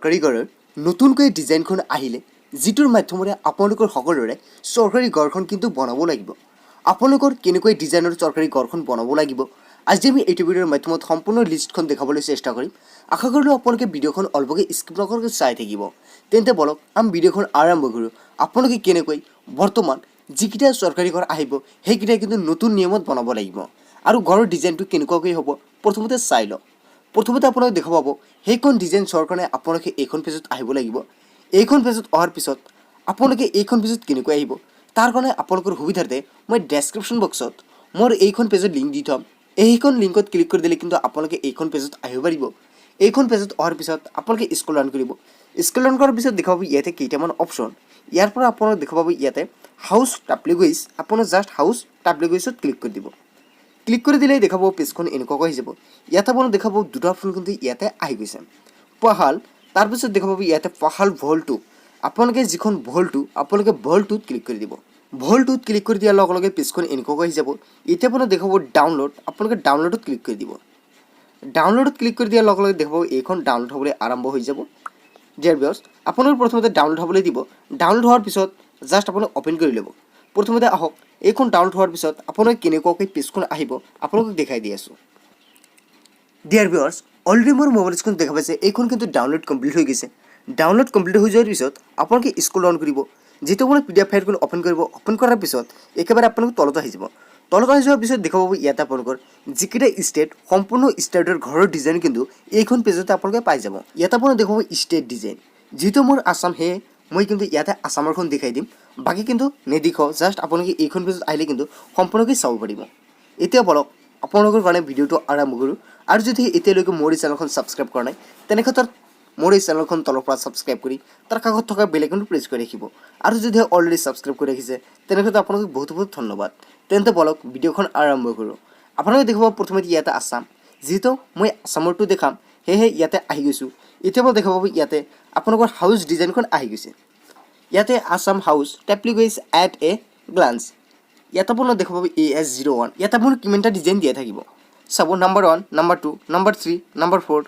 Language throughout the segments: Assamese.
চৰকাৰী ঘৰৰ নতুনকৈ ডিজাইনখন আহিলে, যিটোৰ মাধ্যমেৰে আপোনালোকৰ সকলোৰে চৰকাৰী ঘৰখন কিন্তু বনাব লাগিব। আপোনালোকৰ কেনেকৈ ডিজাইনৰ চৰকাৰী ঘৰখন বনাব লাগিব, আজি আমি এইটো ভিডিঅ'ৰ মাধ্যমত সম্পূৰ্ণ লিষ্টখন দেখাবলৈ চেষ্টা কৰিম। আশা কৰিলোঁ আপোনালোকে ভিডিঅ'খন অলপকৈ স্কিপ নকৰাকৈ চাই থাকিব। তেন্তে বলক, আমি ভিডিঅ'খন আৰম্ভ কৰোঁ। আপোনালোকে কেনেকৈ বৰ্তমান যিকেইটা চৰকাৰী ঘৰ আহিব, সেইকেইটা কিন্তু নতুন নিয়মত বনাব লাগিব আৰু ঘৰৰ ডিজাইনটো কেনেকুৱাকৈ হ'ব, প্ৰথমতে চাই লওক। প্ৰথমতে আপোনালোকে দেখা পাব, সেইখন ডিজাইন চোৱাৰ কাৰণে আপোনালোকে এইখন পেজত আহিব লাগিব। এইখন পেজত অহাৰ পিছত আপোনালোকে এইখন পেজত কেনেকৈ আহিব, তাৰ কাৰণে আপোনালোকৰ সুবিধাৰ্থে মই ডেছক্ৰিপশ্যন বক্সত মোৰ এইখন পেজত লিংক দি থ'ম। এইখন লিংকত ক্লিক কৰি দিলে কিন্তু আপোনালোকে এইখন পেজত আহিব পাৰিব। এইখন পেজত অহাৰ পিছত আপোনালোকে স্ক্ৰল ডাউন কৰিব। স্ক্ৰল ডাউন কৰাৰ পিছত দেখা পাব ইয়াতে কেইটামান অপশ্যন। ইয়াৰ পৰা আপোনালোকে দেখা পাব ইয়াতে হাউচ টাইপলজিজ। আপোনাৰ জাষ্ট হাউচ টাইপলজিজত ক্লিক কৰি দিব। ক্লিক কৰি দিলেই দেখাব পেজখন এনেকুৱাকৈ আহি যাব। ইয়াতে আপোনাক দেখাব দুটা অপশ্যন কিন্তু ইয়াতে আহি গৈছে, পাহাল। তাৰপিছত দেখা পাব ইয়াতে পাহাল ভলটো। আপোনালোকে যিখন ভলটো, আপোনালোকে ভলটোত ক্লিক কৰি দিব। ভলটোত ক্লিক কৰি দিয়াৰ লগে লগে পেজখন এনেকুৱাকৈ আহি যাব। এতিয়া আপোনাক দেখাব ডাউনলোড। আপোনালোকে ডাউনলোডত ক্লিক কৰি দিব। ডাউনলোডত ক্লিক কৰি দিয়াৰ লগে লগে দেখাব এইখন ডাউনলোড হ'বলৈ আৰম্ভ হৈ যাব। ডিয়াৰ ভিউৱাৰ্ছ, আপোনালোকে প্ৰথমতে ডাউনলোড হ'বলৈ দিব। ডাউনলোড হোৱাৰ পিছত জাষ্ট আপোনালোক অ'পেন কৰি ল'ব। প্ৰথমতে আহক, এইখন ডাউনলোড হোৱাৰ পিছত আপোনালোকে কেনেকুৱাকৈ পেজখন আহিব, আপোনালোকক দেখাই দি আছোঁ। ডিয়াৰ ভিউৱাৰ্ছ, অলৰেডি মোৰ মোবাইল স্ক্ৰীণ দেখা পাইছে, এইখন কিন্তু ডাউনলোড কমপ্লিট হৈ গৈছে। ডাউনলোড কমপ্লিট হৈ যোৱাৰ পিছত আপোনালোকে স্ক্ৰল ডাউন কৰিব। যিটো আপোনালোক পিডিএফ ফাইলখন অ'পেন কৰিব, অ'পেন কৰাৰ পিছত একেবাৰে আপোনালোক তলত আহি যাব। তলত আহি যোৱাৰ পিছত দেখা পাব ইয়াতে আপোনালোকৰ যিকেইটা ষ্টেট, সম্পূৰ্ণ ষ্টেটৰ ঘৰৰ ডিজাইন কিন্তু এইখন পেজতে আপোনালোকে পাই যাব। ইয়াতে আপোনালোক দেখাব ষ্টেট ডিজাইন। যিহেতু মোৰ আছাম, সেয়ে মই কিন্তু ইয়াতে আছামৰখন দেখাই দিম, বাকী কিন্তু নেদেখাওঁ। জাষ্ট আপোনালোকে এইখন পেজত আহিলে কিন্তু সম্পূৰ্ণকৈ চাব পাৰিব। এতিয়া বলক, আপোনালোকৰ কাৰণে ভিডিঅ'টো আৰম্ভ কৰোঁ। আৰু যদি এতিয়ালৈকে মোৰ এই চেনেলখন ছাবস্ক্ৰাইব কৰা নাই, তেনে ক্ষেত্ৰত মোৰ এই চেনেলখন তলৰ পৰা ছাবস্ক্ৰাইব কৰি তাৰ কাষত থকা বেল আইকনটো প্ৰেছ কৰি ৰাখিব। আৰু যদি অলৰেডি ছাবস্ক্ৰাইব কৰি ৰাখিছে, তেনে ক্ষেত্ৰত আপোনালোক বহুত বহুত ধন্যবাদ। তেন্তে বলক, ভিডিঅ'খন আৰম্ভ কৰোঁ। আপোনালোকে দেখিব প্ৰথমতে ইয়াতে আছাম। যিহেতু মই আছামৰটো দেখাম, সেয়েহে ইয়াতে আহি গৈছোঁ। এতিয়া মই দেখা পাব ইয়াতে আপোনালোকৰ হাউচ ডিজাইনখন আহি গৈছে। ইয়াতে Assam house typologies at a glance। ইয়াতে আপোনাৰ দেখা পাব এএছ 01। ইয়াতে আপোনাৰ কিমানটা ডিজাইন দিয়া থাকিব চাব, number 1, number 2, number 3, number 4,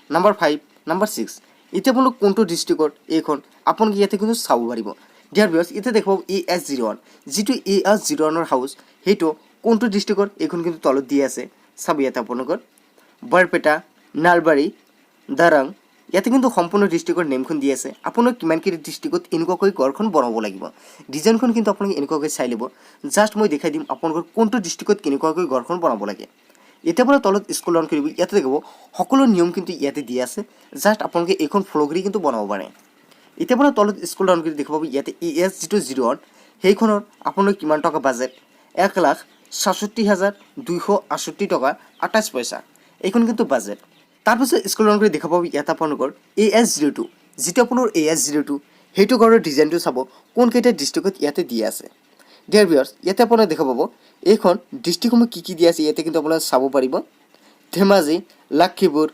number 5, number 6। এতিয়া আপোনালোক কোনটো ডিষ্ট্ৰিক্টত এইখন, আপোনালোকে ইয়াতে কিন্তু চাব পাৰিব। ডিয়াৰ ভিউৱাৰ্ছ, এতিয়া দেখা পাব এএছ 01। যিটো এএছ 01ৰ হাউচ, সেইটো কোনটো ডিষ্ট্ৰিক্টৰ, এইখন কিন্তু তলত দি আছে। চাব, ইয়াতে আপোনালোকৰ বৰপেটা, নলবাৰী, দৰং, ইয়াতে কিন্তু সম্পূৰ্ণ ডিষ্ট্ৰিক্টৰ নেমখন দি আছে। আপোনাক কিমানকেইটা ডিষ্ট্ৰিক্টত এনেকুৱাকৈ ঘৰখন বনাব লাগিব, ডিজাইনখন কিন্তু আপোনালোকে এনেকুৱাকৈ চাই ল'ব। জাষ্ট মই দেখাই দিম আপোনালোকৰ কোনটো ডিষ্ট্ৰিক্টত কেনেকুৱাকৈ ঘৰখন বনাব লাগে। এতিয়া পৰা তলত স্ক্ৰল ডাউন কৰিব। ইয়াতে দেখিব সকলো নিয়ম কিন্তু ইয়াতে দি আছে। জাষ্ট আপোনালোকে এইখন ফ'ল' কৰি কিন্তু বনাব পাৰে। এতিয়া পৰা তলত স্ক্ৰল ডাউন কৰি দেখিব ইয়াতে ই এছ যিটো 01, সেইখনৰ আপোনালোকে কিমান টকা বাজেট, 1,67,268 টকা 28 পইচা, এইখন কিন্তু বাজেট। তাৰপিছত স্ক্ৰল ডাউন কৰি দেখা পাব ইয়াত আপোনালোকৰ এএছ 02। যিটো আপোনাৰ এএছ 02, সেইটো ঘৰৰ ডিজাইনটো চাব কোনকেইটা ডিষ্ট্ৰিক্টত ইয়াতে দি আছে। ডিয়াৰ ভিউৱাৰ্ছ, ইয়াতে আপোনালোকে দেখা পাব এইখন ডিষ্ট্ৰিক্টসমূহ কি কি দিয়া আছে, ইয়াতে কিন্তু আপোনালোকে চাব পাৰিব। ধেমাজি, লখিমপুৰ,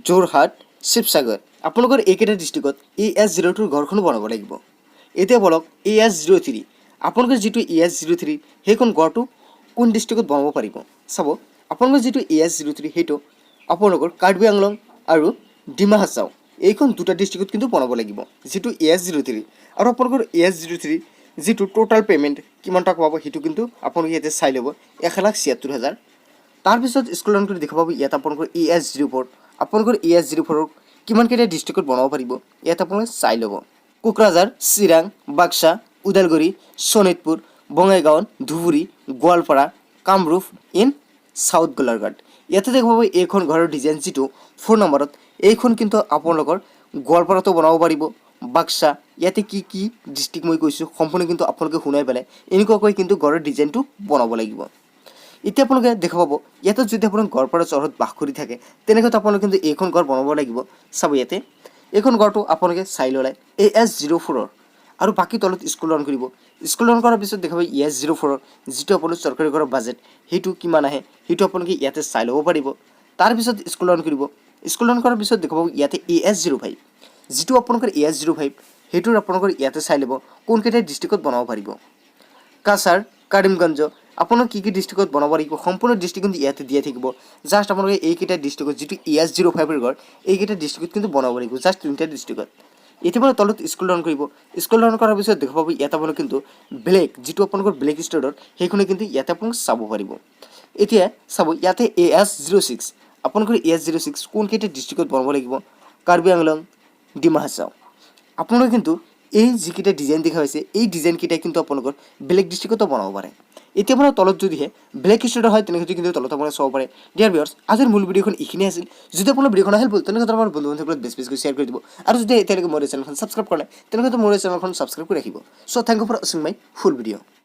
যোৰহাট, শিৱসাগৰ, আপোনালোকৰ এইকেইটা ডিষ্ট্ৰিক্টত এএছ 02ৰ ঘৰখনো বনাব লাগিব। এতিয়া বলক, এএছ 03, আপোনালোকৰ যিটো এএছ 03, সেইখন ঘৰটো কোন ডিষ্ট্ৰিক্টত বনাব পাৰিব চাব। আপোনালোকৰ যিটো এএছ 03, সেইটো আপোনালোকৰ কাৰ্বি আংলং আৰু ডিমা হাছাও, এইখন দুটা ডিষ্ট্ৰিক্টত কিন্তু বনাব লাগিব, যিটো এএছ 03। আৰু আপোনালোকৰ এএছ 03 যিটো টোটেল পে'মেণ্ট কিমান টকা পাব, সেইটো কিন্তু আপোনালোকে ইয়াতে চাই ল'ব, 1,76,000। তাৰপিছত স্ক্ৰল ডাউন কৰি দেখা পাব ইয়াত আপোনালোকৰ এএছ 04। আপোনালোকৰ এএছ 04ৰ কিমানকেইটা ডিষ্ট্ৰিক্টত বনাব পাৰিব, ইয়াত আপোনালোকে চাই ল'ব। Kokrajhar, Chirang, Baksa, Udalguri, Sonitpur, Bongaigaon, Dhubri, Goalpara, Kamrup in south Golaghat. ইয়াতে দেখা পাব এইখন ঘৰৰ ডিজাইন যিটো 4 নম্বৰত, এইখন কিন্তু আপোনালোকৰ গোৱালপাৰাতো বনাব পাৰিব, বাক্সা। ইয়াতে কি কি ডিষ্ট্ৰিক্ট মই কৈছোঁ, সম্পূৰ্ণ কিন্তু আপোনালোকে শুনাই পেলাই এনেকুৱাকৈ কিন্তু ঘৰৰ ডিজাইনটো বনাব লাগিব। এতিয়া আপোনালোকে দেখা পাব ইয়াতে যদি আপোনালোক গোৱালপাৰা চহৰত বাস কৰি থাকে, তেনেকৈ আপোনালোকে কিন্তু এইখন ঘৰ বনাব লাগিব। চাব, ইয়াতে এইখন ঘৰটো আপোনালোকে চাই ল'লে এএছ 04ৰ। আৰু বাকী তলত স্ক্ৰল ডাউন কৰিব। স্ক্ৰল ডাউন কৰাৰ পিছত দেখাব এএছ 04ৰ যিটো আপোনাৰ চৰকাৰী ঘৰৰ বাজেট, সেইটো কিমান আহে, সেইটো আপোনালোকে ইয়াতে চাই ল'ব পাৰিব। তাৰপিছত স্ক্ৰল ডাউন কৰিব। স্ক্ৰল ডাউন কৰাৰ পিছত দেখাব ইয়াতে এএছ 05। যিটো আপোনালোকৰ এএছ 05, সেইটোৰ আপোনালোকৰ ইয়াতে চাই ল'ব কোনকেইটা ডিষ্ট্ৰিক্টত বনাব পাৰিব। কাছাৰ, কৰিমগঞ্জ, আপোনালোক কি কি ডিষ্ট্ৰিক্টত বনাব লাগিব, সম্পূৰ্ণ ডিষ্ট্ৰিক্ট কিন্তু ইয়াতে দিয়া থাকিব। জাষ্ট আপোনালোকে এইকেইটা ডিষ্ট্ৰিক্টত, যিটো এ এছ 05ৰ ঘৰ, এইকেইটা ডিষ্ট্ৰিক্টত কিন্তু বনাব লাগিব, জাষ্ট তিনিটা ডিষ্ট্ৰিক্টত। এতিয়া মানে তলত স্ক্ৰল ডাউন কৰিব। স্ক্ৰল ডাউন কৰাৰ পিছত দেখা পাব, ইয়াত আপোনালোক কিন্তু বেলেগ যিটো আপোনালোকৰ বেলেগ ষ্টেটৰ, সেইখনে কিন্তু ইয়াতে আপোনালোক চাব পাৰিব। এতিয়া চাব, ইয়াতে এ এছ 06, আপোনালোকৰ এ এছ 06 কোনকেইটা ডিষ্ট্ৰিক্টত বনাব লাগিব? কাৰ্বি আংলং, ডিমা হাছাও। আপোনালোকে কিন্তু এই যিকেইটা ডিজাইন দেখা হৈছে, এই ডিজাইনকেইটা কিন্তু আপোনালোকৰ বেলেগ ডিষ্ট্ৰিক্টতো বনাব পাৰে। এতিয়া আপোনাৰ তলত যদিহে বেলেগ ষ্টেটৰ হয়, তেনেহ'লে কিন্তু তলত আপোনালোকে চাব পাৰে। ডিয়াৰ ভিউৱাৰ্ছ, আজিৰ মূল ভিডিঅ'খন এইখিনিয়ে আছিল। যদি আপোনাৰ ভিডিঅ'খন হেল্পফুল, তেনেহ'লে আপোনাৰ বন্ধু বান্ধৱীসকলক বেছি বেছিকৈ শ্বেয়াৰ কৰি দিব। আৰু যদি এতিয়ালৈকে মোৰ এই চেনেলখন ছাবস্ক্ৰাইব কৰা নাই, তেনেহ'লে মোৰ এই চেনেলখন ছাবস্ক্ৰাইব কৰি ৰাখিব। So thank you for watching my full video.